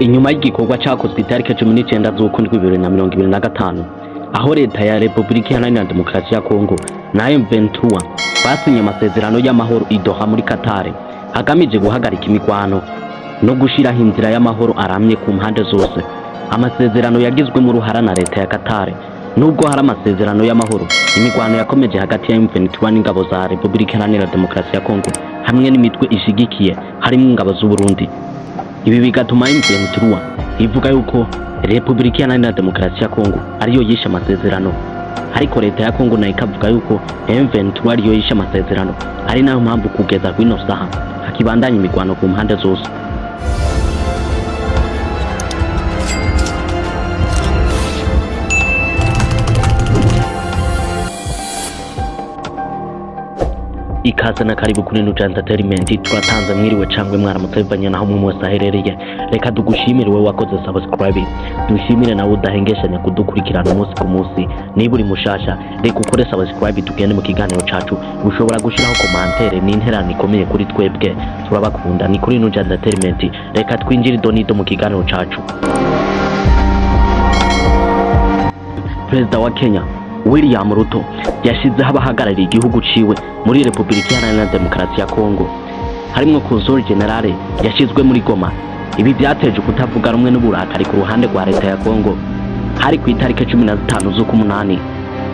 Inyuma y'igikorwa cyakozwe itariki 19 z'ukwindwi 2025, aho leta ya Repubulika Iharanira Demokarasi ya Kongo na M23 basinye amasezerano y'amahoro i Doha muri Qatar, hagamije guhagarika imigwano no gushiraho inzira y'amahoro aramye ku mpande zose. Amasezerano yagizwemo uruhara na leta ya Qatar. Nubwo hari amasezerano y'amahoro, imigwano yakomeje hagati ya M23 n'ingabo za Repubulika Iharanira Demokarasi ya Kongo hamwe n'imitwe ishigikiye, harimo ingabo z'u Burundi. Ibi bigatuma M23 ivuga yuko Repubulika Iharanira Demokarasi ya Kongo ariyo yishe amasezerano, ariko leta ya Kongo nayo ikavuga yuko M23 ariyo yishe amasezerano, ari nayo mpamvu kugeza kw'ino saha hakibandanya imigwano ku mpande zose. Ikaze na karibu kuri Nuja Entertainment. Turatanze mwiriwe cangwe mwaramutse bivanye naho umwe wese aherereye. Reka dugushimire wowe wakoze subscribe, dushimire nawe udahengeshanya kudukurikirana umunsi ku munsi. Niba uri mushasha, reka ukore subscribe, tugende mu kiganiro cacu. Ushobora gushiraho commentaire, ni interano ikomeye kuri twebwe. Turabakunda, ni kuri Nuja Entertainment. Reka twinjire idonido mu kiganiro cacu. Perezida wa Kenya William Ruto yashizeho abahagarariye igihugu ciwe muri Repubulika Iharanira Demokarasi ya Kongo, harimwo Consul General yashizwe muri Goma. Ibi vyateje ukutavuga rumwe n'uburakari ku ruhande rwa leta ya Kongo. Hari ku itariki 15 z'ukumunani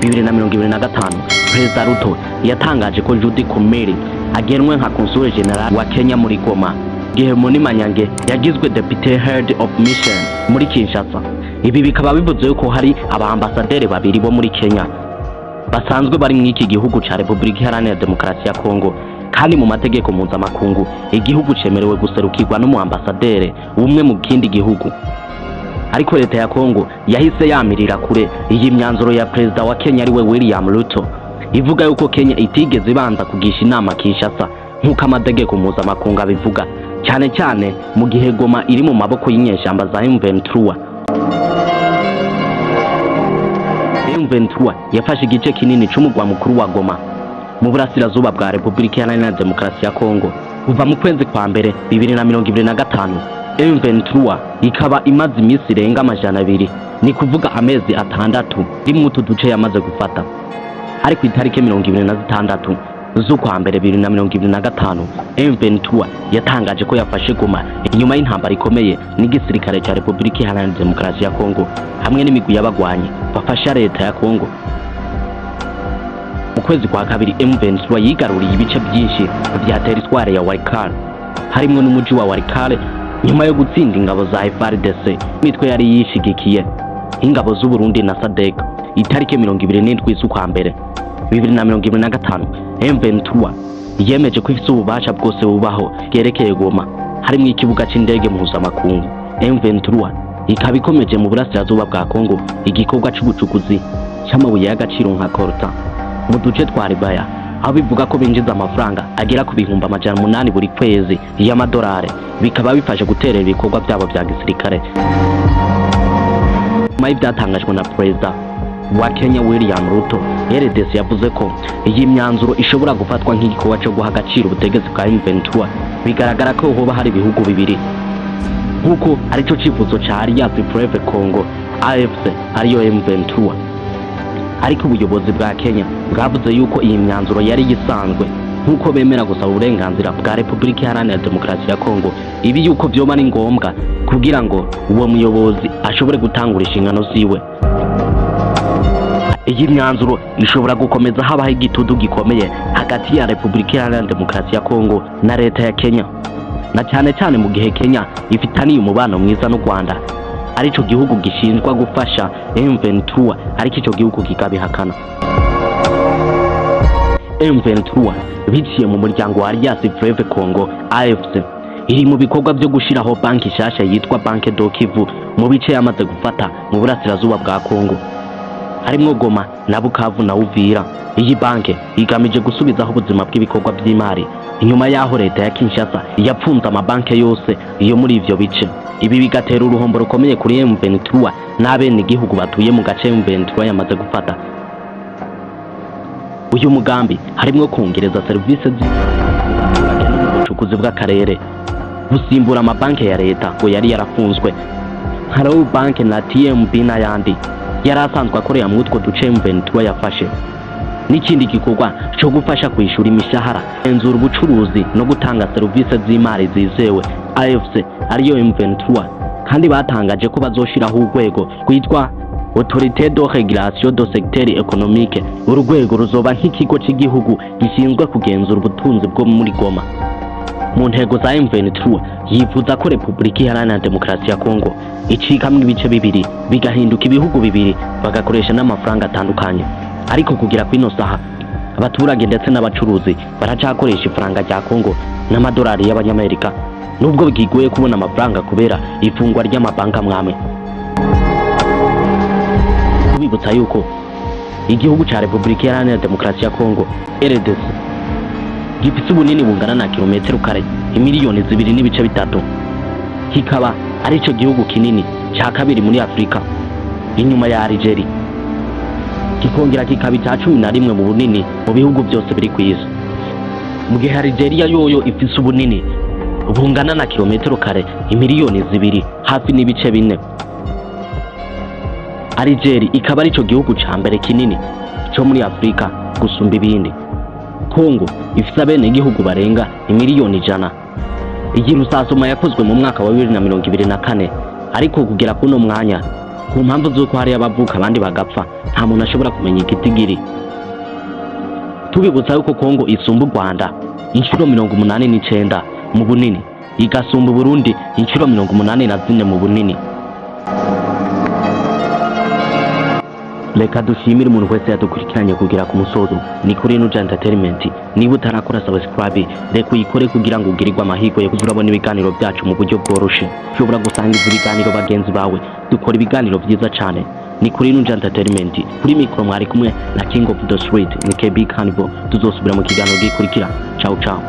2025, Perezida Ruto yatangaje ko Judy Kumeri agenwe nka Consul General wa Kenya muri Goma, gihe Muni Manyange yagizwe Deputy Head of Mission muri Kinshasa. Ibi bikaba bivuze yuko hari abaambasaderi babiri bo muri Kenya basanzwe bari muri iki gihugu ca Repubulika Iharanira Demokarasi ya Kongo, kandi mu mategeko mpuzamakungu igihugu cemerewe guserukirwa n'umu ambasaderi umwe mu kindi gihugu. Ariko leta ya Kongo yahise yamirira kure iyi myanzuro ya perezida wa Kenya ariwe William Ruto, ivuga yuko Kenya itigeze ibanza kugisha inama Kinshasa nk'uko amategeko mpuzamakungu abivuga, cyane cyane mu gihe Goma iri mu maboko y'inyeshamba za M23. M23 yafashe igice kinini c'umugwa mukuru wa Goma mu burasirazuba bwa Repubulika Iharanira Demokarasi ya Kongo kuva mu kwezi kwa mbere 2025. M23 ikaba imaze iminsi irenga 200, ni kuvuga amezi 6, rimwe utu duce yamaze gufata. Ariko itariki 26 z'ukwa mbere 2025, M23 yatangaje ko yafashe Goma inyuma y'intambara ikomeye n'igisirikare ca Repubulika Iharanira Demokarasi ya Kongo hamwe n'imigwi y'abagwanyi bafasha leta ya Kongo. Mu kwezi kwa kabiri, M23 yigaruriye ibice byinshi vya teritware ya Walikale, harimwo n'umuji wa Walikale, nyuma yo gutsinda ingabo za FARDC, imitwe yari yishigikiye ingabo z'u Burundi na SADC. Itariki 27 z'ukwa mbere 2025, M23 yemeje ko ifise ububasha bwose bubaho bwerekeye Goma, harimwo ikibuga c'indege mpuzamakungu. M23 ikaba ikomeje mu burasirazuba bwa Kongo igikorwa c'ubucukuzi c'amabuye y'agaciro nka coltan mu duce twa Ribaya, aho bivuga ko binjiza amafaranga agera ku 800,000 buri kwezi y'amadolari, bikaba bifasha guterera ibikorwa byabo vya gisirikare. Nyuma y'ivyatangajwe na perezida wa Kenya William Ruto, RDC yavuze ko iyi myanzuro ishobora gufatwa nk'igikorwa cyo guha agaciro ubutegetsi bwa M23. Bigaragara ko hoba hari ibihugu bibiri, nk'uko arico cifuzo ca Alliance Fleuve Congo AFC, ariyo M23. Ariko ubuyobozi bwa Kenya bwavuze yuko iyi myanzuro yari isanzwe, nk'uko bemera gusaba uburenganzira bwa Repubulika Iharanira Demokarasi ya Kongo, ibi yuko vyoba ari ngombwa kugira ngo uwo muyobozi ashobore gutangura inshingano ziwe. Iyi myanzuro ishobora gukomeza habaho igitutu gikomeye hagati ya Repubulika Iharanira Demokarasi ya Kongo na leta ya Kenya, na cyane cyane mu gihe Kenya ifitaniye umubano mwiza n'u Rwanda, arico gihugu gishinjwa gufasha M23, ariko ico gihugu kikabihakana. M23 biciye mu muryango wa Alliance Fleuve Congo AFC iri mu bikorwa byo gushiraho banki nshasha yitwa Banque do Kivu mu bice yamaze gufata mu burasirazuba bwa Kongo, harimwo Goma na Bukavu na Uvira. Iyi banke igamije gusubizaho ubuzima bw'ibikorwa by'imari inyuma y'aho leta ya Kinshasa yapfunze amabanke yose iyo muri ivyo bice. Ibi bigatera uruhombo rukomeye kuri M23 n'abenegihugu batuye mu gace M23 yamaze gufata. Uyu mugambi harimwo kongereza serivisi z'abaturage no mu bucukuzi bw'akarere. Gusimbura amabanki ya leta ngo yari yarafunzwe nka Royal Bank na TMB n'ayandi yari asanzwe akorera muri utwo duce M23 yafashe, n'ikindi gikorwa cyo gufasha kwishyura imishahara, kugenzura ubucuruzi no gutanga serivisi z'imari zizewe. AFC ariyo M23 kandi batangaje ko bazoshiraho urwego rwitwa Autorité de régulation du secteur économique. Uru rwego ruzoba nk'ikigo cy'igihugu gishinzwe kugenzura ubutunzi bwo muri Goma. Mu ntego za M23, yifuza ko Repubulika Iharanira Demokarasi ya Kongo icikamwo ibice bibiri, bigahinduka ibihugu bibiri, bagakoresha n'amafaranga atandukanye. Ariko kugira kwino saha, abaturage ndetse n'abacuruzi baracakoresha ifaranga rya Kongo n'amadolari y'abanyamerika, nubwo bikigoye kubona amafaranga kubera ifungwa ry'amabanki amwamwe. Tubibutsa yuko igihugu ca Repubulika Iharanira Demokarasi ya Kongo, RDC, gifise ubunini bungana na kilometero kare 2.3 miliyoni, kikaba arico gihugu kinini ca kabiri muri Afurika inyuma ya Algeria, kikongera kikaba ica 11 mu bunini mu bihugu byose biri ku isi, mu gihe Algeria yoyo ifise ubunini bungana na kilometero kare 2.4 miliyoni. Algeria ikaba arico gihugu ca mbere kinini co muri Afurika gusumba ibindi. Kongo ifise abenegihugu barenga 100 miliyoni. Iyi recensement yakozwe mu mwaka wa 2024, ariko kugera kuno mwanya, ku mpamvu z'uko hari abavuka abandi bagapfa, nta muntu ashobora kumenya igitigiri. Tubibutsa yuko Kongo isumba u Rwanda inshuro 89 mu bunini, igasumba Burundi inshuro 84 mu bunini. Reka dushimire umuntu wese yadukurikiranye kugera ku musozo. Ni kuri Nuja Entertainment. Niba utarakora subscribe, reka uyikore kugira ngo ugirirwe amahirwe yo kuzurabona ibiganiro byacu mu buryo bworoshe. Ushobora gusangiza ibiganiro bagenzi bawe. Dukora ibiganiro byiza cyane. Ni kuri Nuja Entertainment. Kuri mikoro mwari kumwe na King of the Street, ni KB Carnival. Tuzosubira mu kiganiro gikurikira. Ciao ciao.